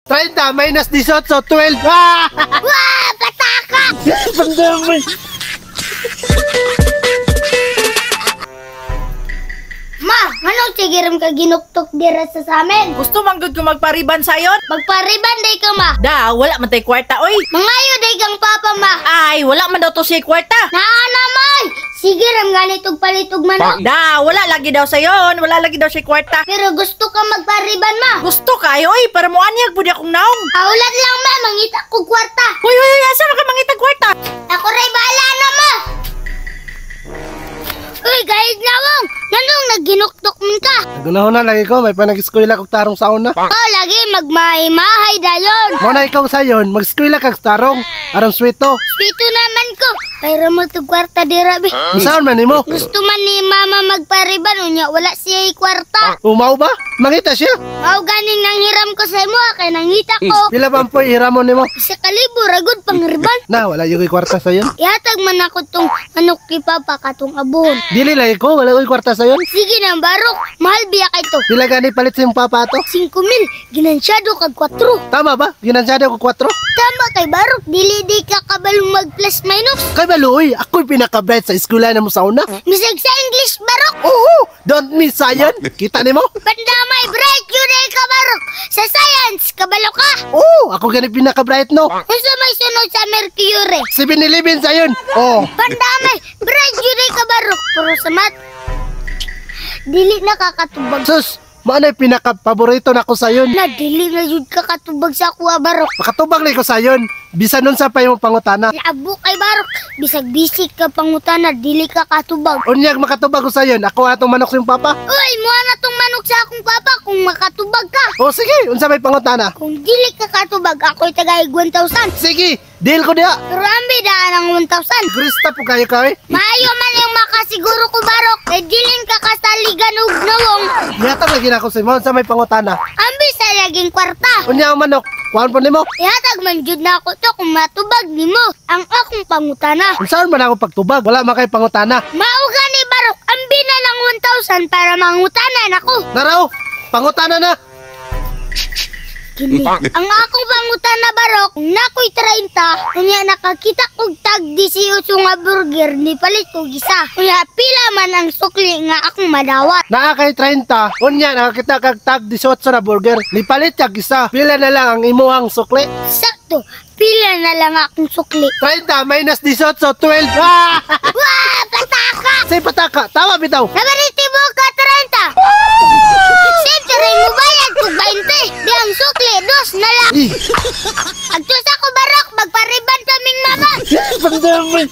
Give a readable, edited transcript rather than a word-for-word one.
30 minus 18, 12. Ah! Wah, pataka! Pandamay. Ma, anong sigiram ka ginuktok dira sa samin? Gusto man gud ko magpariban sayon? Magpariban day ka, ma. Da, wala man tay kwarta oy. Mangayo day kang papa, ma. Ay, wala man daw to siya kwarta. Naa naman! Sige ram ganitog palitog manok. Da, wala lagi daw sayon, wala lagi daw siya kwarta. Pero gusto ka magpariban, ma. Gusto kayo oy, para mo anyag pud akong naong. Haulan lang, ma. Mangita ko kwarta. Hoy, hoy, hoy, asa man ka mangitag kwarta? Ako ray bahala na, ma. Uy, gahid na wong. Nanong nagginuktok man ka? Nagunahon na lagi ko, may panag-eskwela kog tarong sa una. Oh, lagi magmahimahay dayon. Mo na ikaw sayon, mag-eskwela kag tarong. Aron sweeto. Pito naman ko. Pero mo tog kwarta dira, be. Unsaon man nimo? Gusto man ni mama magpariban unya wala siya kwarta. Umaw ba? Mangita siya. Mao ganing nanghiram ko sa imo kay nangita ko. Pila ba ang poy hiramon nimo? 1,000 ragod pangriban. Na, wala yung kwarta sayon. Ihatag man ako tong manok ni Papa katong abon. Dili lagi ko, wala ko'y kwarta sayon. Sige na barok, mahal biya kay to. Pila gani palit sa imong papa ato? 5,000, ginansyado kag 4. Tama ba? Ginansyado ko 4? Tama kay barok, dili di ka kabalong mag plus minus. Kay baluoy, ako'y pinaka-bright sa eskwela na mo sa una. Misag sa English barok. Oo, don't miss sayon. Kita nimo? Pandamay bright yun ay ka barok. Sa science kabalo ka. Oo, ako gani pinaka-bright no. Unsa may sunod sa Mercury? 7-Eleven sayon. Oh, Pandamay bright yun ay ka barok. Pero sa math, dili na kakatubag. Sus, maanay pinaka-paborito na ko sayon. Na dili na jud kakatubag sa kuha barok. Makatubag na ko sayon. Bisan nun sa pa yung pangutana. Labo kay barok, bisag bisik ka pangutana, dili ka katubag. Unyag makatubag ko sayon. Ako atong manok sa iyong papa. Uy, muha na tong manok sa akong papa kung makatubag ka. O sige, unsa may pangutana? Kung dili ka katubag, ako'y tagay 1,000. Sige, deal ko diha. Pero ambi daan ang 1,000. Krista po kayo kay. Maayo man yung makasiguro ko barok, kay dilin ka kasaligan og nawong. Ihatag lagi na ako sa imo unsa may pangutana. Ambi sa laging kwarta. Unya ang manok, kuan po nimo. Ihatag man jud na ako to kung matubag nimo ang akong pangutana. Unsaon man ako pagtubag? Wala man kay pangutana. Mao gani barok, ambi na lang 1,000 para mangutana nako. Naraw, pangutana na. Kini. Ang akong pangutana barok, kung nakoy 30, unya nakakita kog tag 18 nga burger ni palit kog isa. Unya pila man ang sukli nga akong madawat. Naa kay 30, unya nakakita kag tag 18 na burger. Nipalit kag isa. Pila na lang ang imuhang sukli? Sakto, pila na lang akong sukli. 30 minus 18, 12. Ah! Wah, pataka! Say pataka, tama bitaw. Nabariti mo ka 30. Siyempre mo bayad kog 20. Di ang sukli, dos na lang. Ih, Agtos ako barok, magpariban kaming mama. pandamay.